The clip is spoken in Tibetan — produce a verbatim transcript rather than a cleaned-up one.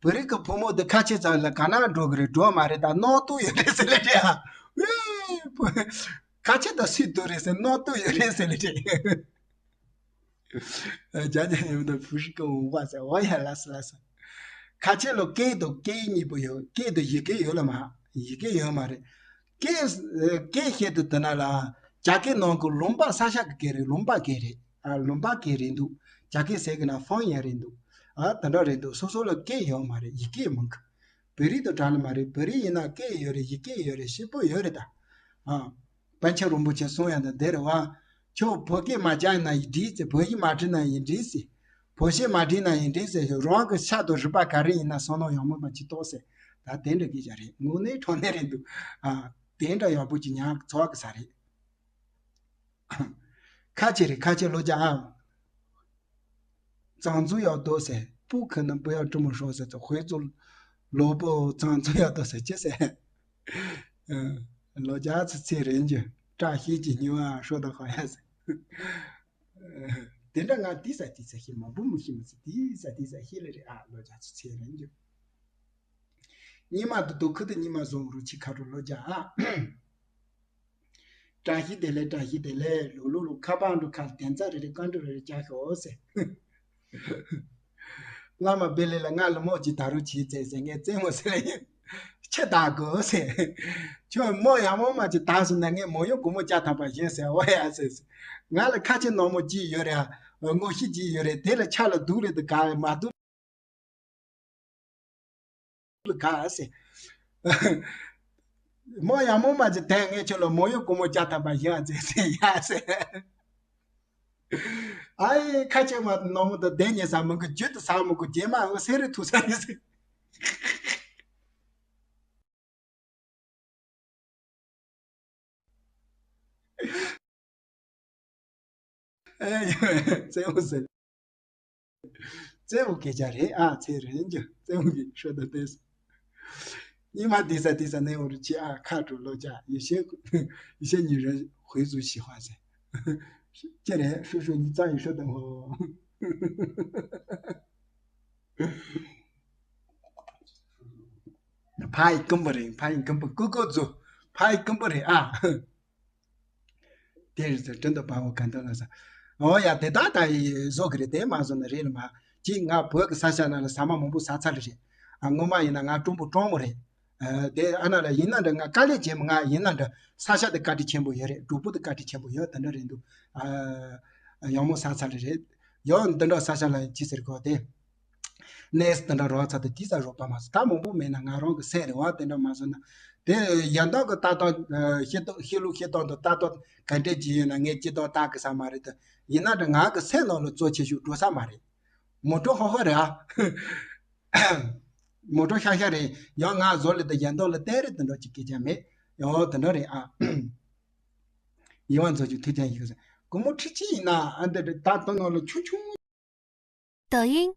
བོད་རིགས་ཀྱི་བུ་མོ་དེ་ཁ་ཆེ་ཙམ་ལ་ག་ན་འགྲོ་གི་རེད། འགྲོ་མ་རེད། ད་མནོ་དུ་ཡོད་རེད་ཟེར་ལེ་རེད་ཨ། ཁ་ཆེ་ད་སུས་དུ་རེད་ཟེར་མནོ་དུ་ཡོད་རེད་ཟེར་ལེ་རེད། ཅག་ཅག་ཡོད་ད་བུ་ཧྲི་ཀ་འོང་བ་ཟེར་འོ་ཡ་ལ་སི་ལ་སི། ཁ་ཆེ་ལོ་སྐད་དང་སྐད་གཉིས་པོ་ཡོད། སྐད་དང་ཡི་གེ་ཡོད་ལ་མ། ཡི་གེ་ཡོད་མ་རེད། སྐད་སྐད་བཤད་དུ་དེ་ན་ལ་ཅག་སྐད་ནང་གི་ལུང་པ་ས་ཆ་གི་སྐད་རེད། ལུང་པ་སྐད་རེད་ཨ། ལུང་པ་སྐད་རེད་འདུག་ཅག་སྐད་ཟེར་གི་ན་ཧྥང་ཡན་རེད་འདུག་ཨ་དེ་འདྲ་རེད་འདུག་སོ་སོ་ལ་སྐད་ཡོད་མ་རེད། ཡི་གེ་མང་གི་བོད་རིགས་དང་འདྲ་ལ་མ་རེད། བོད་རིགས་ཡིན་ན་སྐད་ཡོད་རེད། ཡི་གེ་ཡོད་རེད། ཤེས་པོ་ཡོད་རེད་ད། ཨ། པཎ་ཆེན་རིན་པོ་ཆེ་གསུང་ཡ་ད་འདི་རེད་བ། ཁྱོད་བོད་སྐད་མ་སྦྱངས་ན་ཡིན་འགྲིག་ཟེར། བོད་ཡིག་མ་བྲིས་ན་ཡིན་འགྲིག་ཟེར། བོད་གཞས་མ་བྲིས་ན་ཡིན་འགྲིག་ཟེར། རང་གི་ཤ་དང་རུས་པ་ག་རེ་ཡིན་ན་བསམ་བློ་ཡག་མོ་མ་ཅིག་གཏོང་ཟེར། ད་དེ་འདྲ་སྐད་ཆ་རེད། དངོས་གནས་དྲང་གནས་རེད་འདུག་ཨ། དེ་འདྲ་ཡག་པོ་ཅིག་ཉར་ཚོར་གི་ས་རེད། ཁ་ཆེ་རེད། ཁ་ཆེ་ལོ་རྒྱ་ཨ། 长洲要多少？不可能不要这么说噻，回族萝卜长洲要多少就是。嗯，老家是菜人就，炸西几牛啊，说的好像是。དེ་འདྲ་ང་དེ་ས་དེ་ས་ཤི་མ་བུ་མི་ཤི་མི་ས་དེ་ས་དེ་ས་ཤི་ལེ་རེད་ཨ། ལོ་རྒྱ་ཚོ་ཚེ་རིང་རྒྱུ། ཉི་མ་དུ་དུ་ཁུ་དུ་ཉི་མ་བཟུང་རུ་ཆི་ཁ་རུ་ལོ་རྒྱ་ཨ། བཀྲ་ཤིས་བདེ་ལེགས། བཀྲ་ཤིས་བདེ་ལེགས། ལུག་ལུག་ལུག་ཁ་པང་འགྲོ་ཁ་དན་ཚ་རེ་རེ་ཀ་འགྲོ་རེ་རེ་ཅག་ཤོག་ཟེར། བླ་མ་བེ་ལེ་ལ་ང་ལ་མོ་ཅི་ད་རུ་ཅི་ཙེ་ཟེར། ངས་ཙེ་མོ་ཟེར་ལ་ཡིན། ཁྱི་ད་གོ་ཟེར། ཁྱོད་མོ་ཡང་མོ་མ་ཅི་ད་སོང་ན་ངས་མོ་ཡོ་གོ་མོ་ཅག་ཐམ་པ་བཞིན་ཟེར་འོ་ཡ་ཟེར། ང་ལ་ཁ་ཆེ་ནོ་མོ་ཅི་ཡོད་རེད། ངོ་ཤེས་ཅི་ཡོད་རེད། དེ་ལ་ཆ་ལ་སྡུག་རེད་དུ་ག་མ་སྡུག་ག་ཟེར། མོ་ཡང་མོ་མ་ཅི་དེ་ངས་ཁྱོད་ལ་མོ་ཡོ་གོ་མོ་ཅག་ཐམ་པ་བཞིན་ཟེར་ཟེར་ཡ་ཟེར། ཨ་ཡེ་ཁ་ཆེ་མ་ནོ་མོ་དང་དེ་ཉེ་ས་མོ་གི་རྒྱུད་དུ་ས་མོ་གི་རྗེས་མ་འོ་སེ་རི་ཐུ་ས་ནི་ཟེར། ཨེ་ཡོད་ཙེ་བོ་ཟེར། ཙེ་བོ་སྐད་ཆ་རེད་ཨ། ཚེ་རིང་རྒྱུ་ཙེ་བོ་གི་ཤོད་ད་ཏེས། ཉི་མ་དེ་ས་དེ་ས་ནས་འོ་རུ་ཆི་ཨ་ཁ་དྲོ་ལོ་ཅག་ཡེ་ཤེས་ཡེ་ཤེས་ཉི་རེ་ཧུའི་ཟུ་ཤི་ཧ་ཟེར། ཅི་རེད་ཧྲུ་ཧྲུ་ཉི་ཙ་ཡི་ཤོད་ད་ཧོ། ཕ་ཡི་ཀུམ་པ་རེད། ཕ་ཡི་ཀུམ་པ་ཀུ་ཀུ་ཛུ། ཕ་ཡི་ཀུམ་པ་རེད་ཨ། དེ་རེད་ཟེར། དྲིན་དུ་བབ་བོ་ག་འདོད་ལ་ཟེར། འོ་ཡ་དེ་ད་ད་ཡི་བཟོ་གི་རེད། དེ་མ་བཟོ་ན་རེད་ལ་མ། ཅིག་ང་བོད་ཀྱི་ས་ཆ་ན་ལ་ཟ་མ་མང་པོ་ཟ་ཚར་ལ་རེད། ཨ་སྔོན་མ་ཡིན་ན་ང་ཀྲུང་པོ་ཀྲོང་མོ་རེད། ཨ་དེ་ཨ་ན་ལ་ཡིན་ན་འདྲ་ང་དཀའ་ལས་བྱེད་མ་ང་ཡིན་ན་འདྲ་ས་ཆ་དེ་བཀའ་དྲིན་ཆེན་པོ་ཡོད་རེད། སྒྲུབ་པོ་དེ་བཀའ་དྲིན་ཆེན་པོ་ཡོད། དེ་འདྲ་རེད་འདུག་ཨ་ཡང་མོ་ཟ་ཚར་ལ་རེད། ཡང་འདི་འདྲ་ས་ཆ་ལ་ཅི་ཟེར་གོ་དེ། གནས་དེ་འདྲ་རོ་ཚ་དེ་དེ་ས་རོ་པ་མ་སོ་ད་མང་པོ་མེད་ན་ང་རང་གི་སེམས་རེ་བ་དེ་འདྲ་མ་སོ་ན། དེ་ཡན་ཏོག་གི་ལྟ་སྟངས་ཤེས་རྟོགས་ཤེས་ལུགས་ཤེས་སྟངས་དང་ལྟ་སྟངས་ག་འདྲས་ཅིག་ཡོད་ན་ངས་ཅི་ལྟར་ལྟ་གི་ས་མ་རེད་དེ། ཡིན་ན་འདྲ་ང་གི་སེམས་ནང་ལ་གཙོ་ཆེ་ཤོས་འགྲོ་ས་མ་རེད། མོ་ཊ་ཧོ་ཧོ་རེད་ཨ། མོ་ཊ་ཤ་ཤ་རེད། ཡང་ང་བཟོ་ལེ་དེ་ཡན་ཏོག་ལ་བལྟས་རེད། དེ་འདྲ་ཅིག་སྐད་ཆ་མེད། ཡང་དེ་འདྲ་རེད་ཨ། ཡིན་བ་མཛོད་ཀྱི་ཐུགས་ཅན་ཡིན་གི་ཟེར། སྒོར་མོ་ཁྲི་གཅིག་ཡིན་ན་ཨ་འདི་རེད། ད་དོ་ནང་ལ་ཆུང་ཆུང་། 抖音，